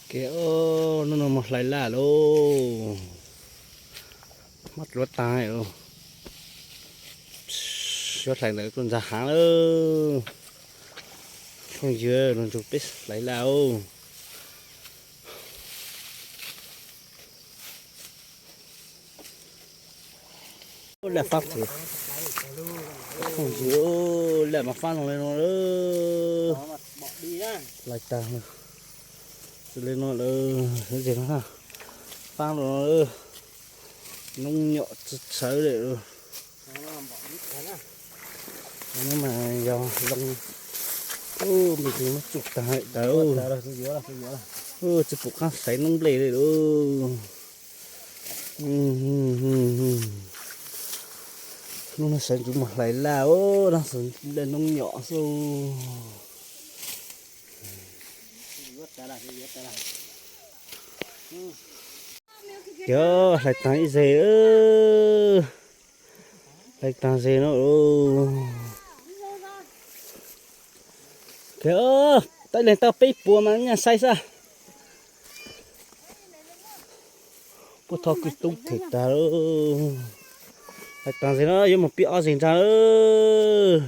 Kev, hnub no mus hlais laj lauj. Mob dluav taag lauj. Yuav hlais ntawm tuaj ntxag haav lawm. Phooj ywg, los nrug peb hlais laj os. Laj faab, phooj ywg, laj mas faab zoo le nuav lawm. Hlais taag le nuav lawm, faab zoo le nuav lawm. Noob nyom txawv txhawv le. Mas yog zoo, me ntsis muab tsuj taag le tawv. Tsi pum qaab xaiv noob nplej le lauj. Hnub no sawv ntxuv mus hlais laj os, hlais noob nyom xwb. Yog hlais taag ib zeg, hlais taag zeg no. Kev, tau leeg tau peb puas mas nyaj sai xwb. Puab thov kwj tub them taag lauj. Hlais taag zeg no yuav moog pib ob zeg nraag lawm.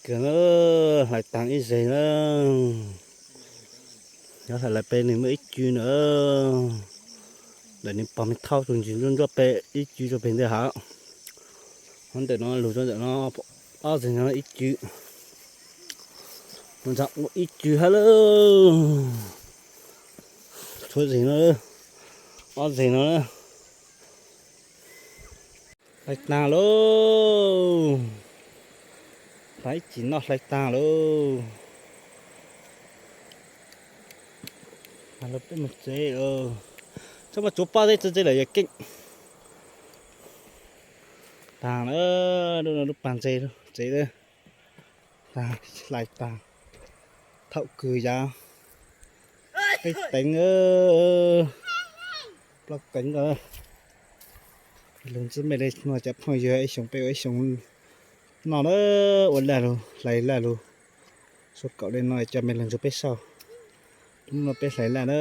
Kev, hlais taag ib zeg na. Nyob hlais lawm peb nwg muaj ib cw na. Ntawm nwg pog me thaub tug ntsis ntsuab ntsuab peb ib cw rua peg ntej hab. Hov ntawm no lug rua ntawm no ob zeg no ib cw. Ntawm ua ib cw hab lauj. Tshuav zeg no, ob zeg no. Hlais taag lauj. Hlais ib chim noj hlais taag lauj. Txhob muab tsuav pob zeb txawv txawv lawm yog keej. Taag lawm, lub no lub pag ntxeg tsev. Taag, hlais taag. Thaum kws yav peb teev, plaub teev ko. Lug ntxub mej le nuav cov phooj ywg, ib xyoo peb ua ib xyoo noj na, ua laj lug hlais laj lug. Suav kaum le no coj mej lug nrug peb saib. Hnub no peb hlais laj na.